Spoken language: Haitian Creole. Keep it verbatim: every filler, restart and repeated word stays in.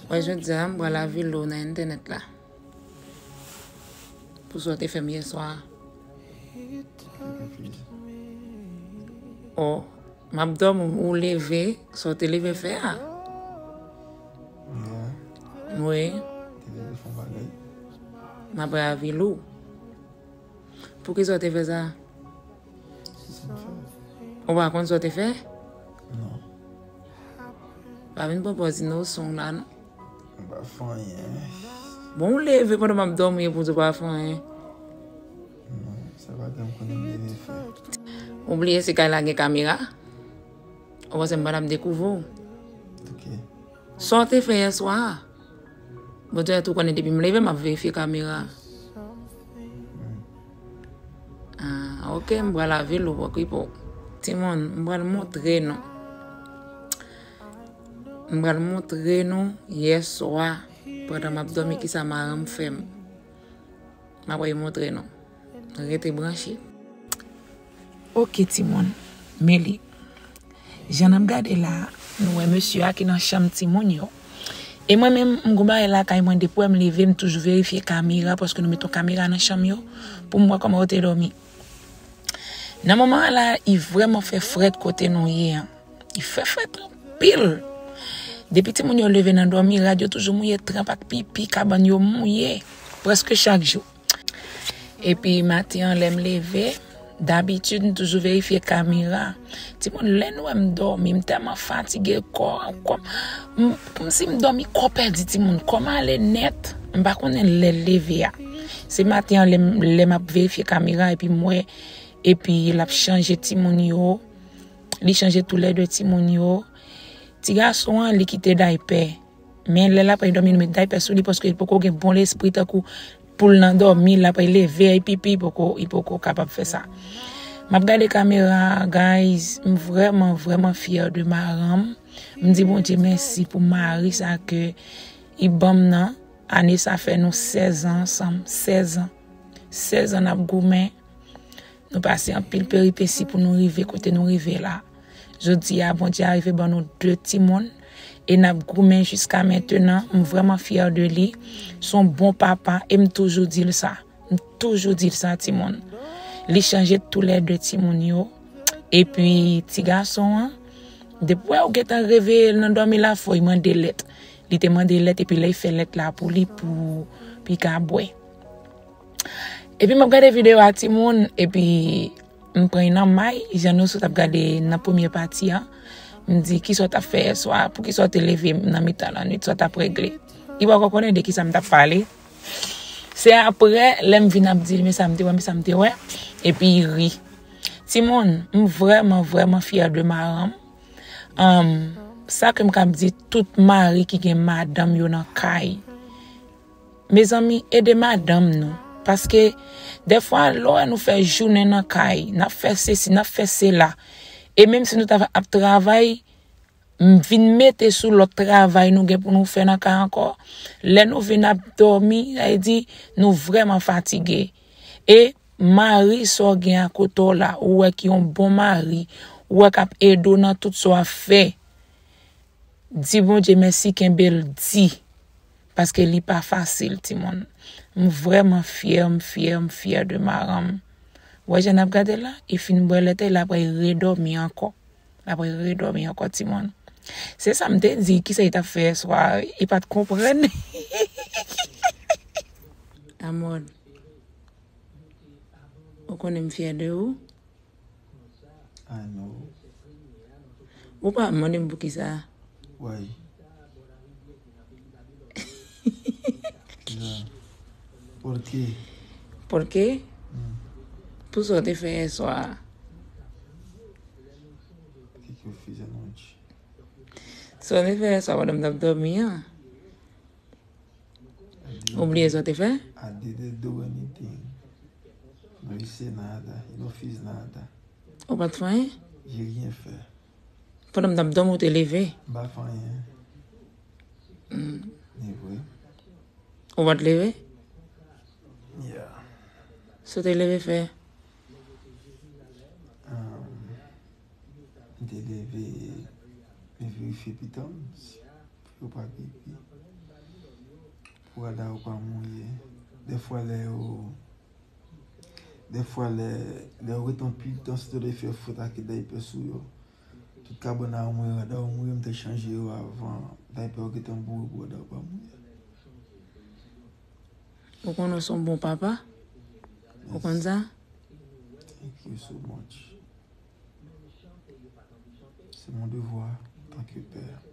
Wè, jodi a, m pral avili w nan entènèt la. Pou sa w te fè m yè swa a. Oh, m ap dòmi, ou leve, sa w te leve fè a. Wi. M ap avili w. Poukisa w te fè sa? Ou pa konn sa w te fè? Non. Pa vin pran pòz inosan w la, non. M pa fè anyen. Bon, ou leve pandan m ap dòmi epi w di w pa fè anyen. Non, sa pa gen m konnen m leve fè. Ou bliye si kay la gen kamera? Ou panse m pa t ap dekouvri w? Ok. Sa w te fè yè swa a? Bon, Dye tou konnen depi m leve, m ap verifye kamera. Ah, ok, m pral avili w, okipe w. Timoun, m pral montre nou. M pral montre nou yè swa, pandan m ap dòmi, kisa maranm fè m. M ap montre nou. Rete branche. Ok, timoun. Men li. Jan n ap gade la, nou wè mesye a ki nan chanm timoun yo. E mwen menm, m gon bagay lakay mwen, depi w wè m leve, m toujou verifye kamera, paske nou met yon kamera nan chanm yo, pou m wè kòman yo te dòmi. Nan moman an la, li vrèman fè frèt kote nou ye an. Li fè frèt anpil. Depi timoun yo leve nan dòmi, rad yo toujou mouye, tranp ak pipi, kabann yo mouye, prèske chak jou. Epi maten an, lè m leve, dabitid, m toujou verifye kamera. Timoun, lè nou wè m dòmi, m tèlman fatige, kò, kò, m, kòmsi m dòmi, kò pèdi timoun, kò m ale nèt, m pa konnen lè l leve a. Se maten an, lè m, lè m ap verifye kamera, epi m wè, epi l ap chanje timoun yo, li chanje toulède timoun yo. Ti gason an, li kite daypè. Men lè l ap dòmi, nou met daypè sou li, paske li poko gen bon lespri tankou pou l nan dòmi, l ap leve, li pipi, li poko, li poko kapab fè sa. M ap gade kamera, guys, m vrèman, vrèman fyè de maranm. M di Bondye mèsi pou mari sa ke li ban m nan. Ane sa fè nou sèz an ansanm, sèz an. Sèz an n ap goumen. Nou pase anpil peripesi pou nou rive kote nou rive la. Jodi a, Bondye arive ban nou de timoun, e n ap goumen jiska mentenan. M vrèman fyè de li. Se yon bon papa, e m toujou di l sa. M toujou di l sa, timoun. Li chanje toulède timoun yo. Epi, ti gason an, depi w gentan reveye l nan dòmi la, fò l mande lèt. Li te mande lèt, epi lè l fè lèt la pou li, pou, pou li ka bwè. Epi m ap gade videyo a, timoun, epi m pran nan may, jan nou sot ap gade nan premye pati a. M di, "Kisa w t ap fè yè swa? Poukisa w te leve nan mitan lannwit? Sa w t ap regle?" Li poko konnen de kisa m t ap pale. Se apre, lè m vin ap di l, "Men sa m te wè, men sa m te wè." Epi li ri. Timoun, m vrèman, vrèman fyè de maranm. Anm, sa ke m kab di tout mari ki gen madanm yo nan kay. Mezanmi, ede madanm nou. Paske, dèfwa, lè w wè nou fè jounen nan kay, n ap fè sesi, n ap fè sela. E menm si nou ta ap travay, m vin mete sou lòt travay nou gen pou nou fè nan kay ankò. Lè nou vin ap dòmi, sa vle di, nou vrèman fatige. E mari sa w gen akote w la, ou wè ki yon bon mari, ou wè k ap ede w nan tout sa w ap fè. Di Bondye mèsi, kenbe l di. Paske li pa fasil, timoun. M vrèman fyè, m fyè, m fyè de maranm. Ou wè jan n ap gade la, li fin bwè lèt, l ap redòmi ankò. L ap redòmi ankò, timoun. Se sa m te di, kisa li t ap fè yè swa, li pa t konprann. Amòd, ou konnen m fyè de ou? I know. Ou pa mande m poukisa? Why? Yeah. Por qué? Por qué? Mm. Pou sa w te fè yè swa a. Kiko fize noite. Sa w te fè yè swa pandan m t ap dòmi an. Ou bliye sa w te fè? I didn't do anything. No hice nada, y no fiz nada. Ou pa t fè anyen? J'ai rien fait. Pandan m t ap dòmi, ou te leve? M pa fè anyen. Mm. E vre. Ou pa t leve? Yeah. Sa w te leve fè? Um, m te leve, m verifye pitan m. Yo pa pipi. Pou rada yo pa mouye. Dèfwa lè yo Dèfwa lè lè yo ret anpil tan sou tande fè fwot ak daypè sou yo. Tout kabann a yo mouye, rada yo mouye, m te chanje yo avan daypè yo gentan boure pou rada yo pa mouye. Ou konnen w se yon bon papa? Ou konn sa? Thank you so much. C'est mon devoir en tant que père.